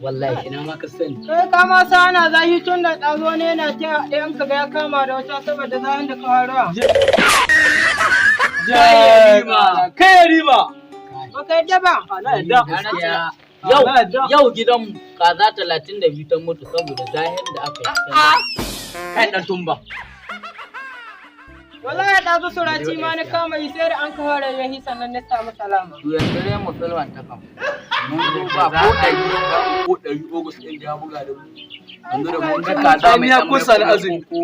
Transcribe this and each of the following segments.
Wallahi. Ina ma ka sani. Kai ka ma sa ana zahi tun da ɗazo ne yana ta ɗayan ka ga ya kama da wata saboda zahin da ka fara. Kai Yarima. Kai Yarima. Ba ka yadda ba. Na yadda. Gaskiya. Na Yau yadda. yau gidan kaza 32 ta mutu saboda zahin da aka yi. Kai dan tumba. Wallahi ɗazu suraci ma na kama yi sai da an ka fara yahi sannan na samu salama. To yanzu dai mu sulwanta kan. Mun zo ba ko 100. Ko 100 August ɗin da ya buga da mu. Yanzu da mun ga kaza mai Ya ɗan kusa da mai azumi. ko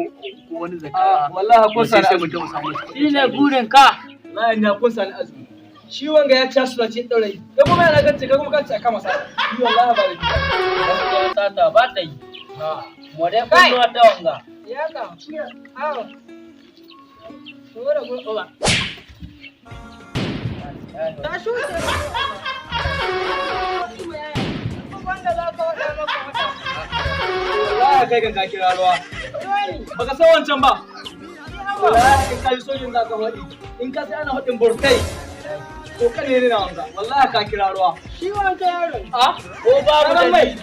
wani zakara. Wallahi kun Sai sani sai azumi. mutum samu. Shi ne burin ka. Wallahi na kun sani azumi. Shi wanga ya ci suraci ɗaurayi. Kai kuma yana gance kai kuma ka ce a kama sa. Ni wallahi ba da ni. Gaskiya sata ba ta yi. Mu dai Kai. kulluwa ta wanga. Ya ka. Awo. Tura gurɓa. Ta shuce. Wanda za ka waɗa maka waɗa. Wallahi kai kan ka kira ruwa. Baka san wancan ba. Wallahi kai kai sojin da ka faɗi. In ka sai ana faɗin burtai. To kan ne na wanga. Wallahi ka kira ruwa. Shi wanka yaron. A? Ko babu Ranar mai. dalili.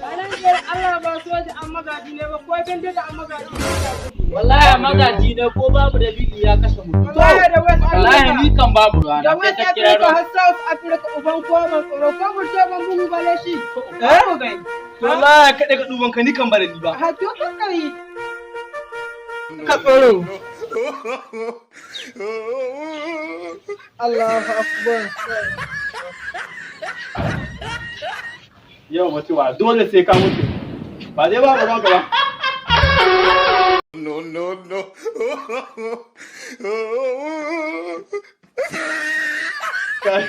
Ranar biyar Allah ba soja an magaji ne ba ko bindiga an magaji ne ba. Wallahi magaji ne ko babu dalili ya kashe mutum. Wallahi da West Wallahi Africa. ni kan babu rana. Da Sai West ka kira Africa ruwa. har South Africa uban kowa ban tsoro ko burce ban bugu bale shi. Eh? Babu gai. To wallahi ka daga duban ka ni kan ba da ni ba. Ha to kan kai. Ka tsoro. Allahu Akbar. Yau mutuwa dole sai ka mutu. Ba dai babu ranka ba. No, no, no. Kai.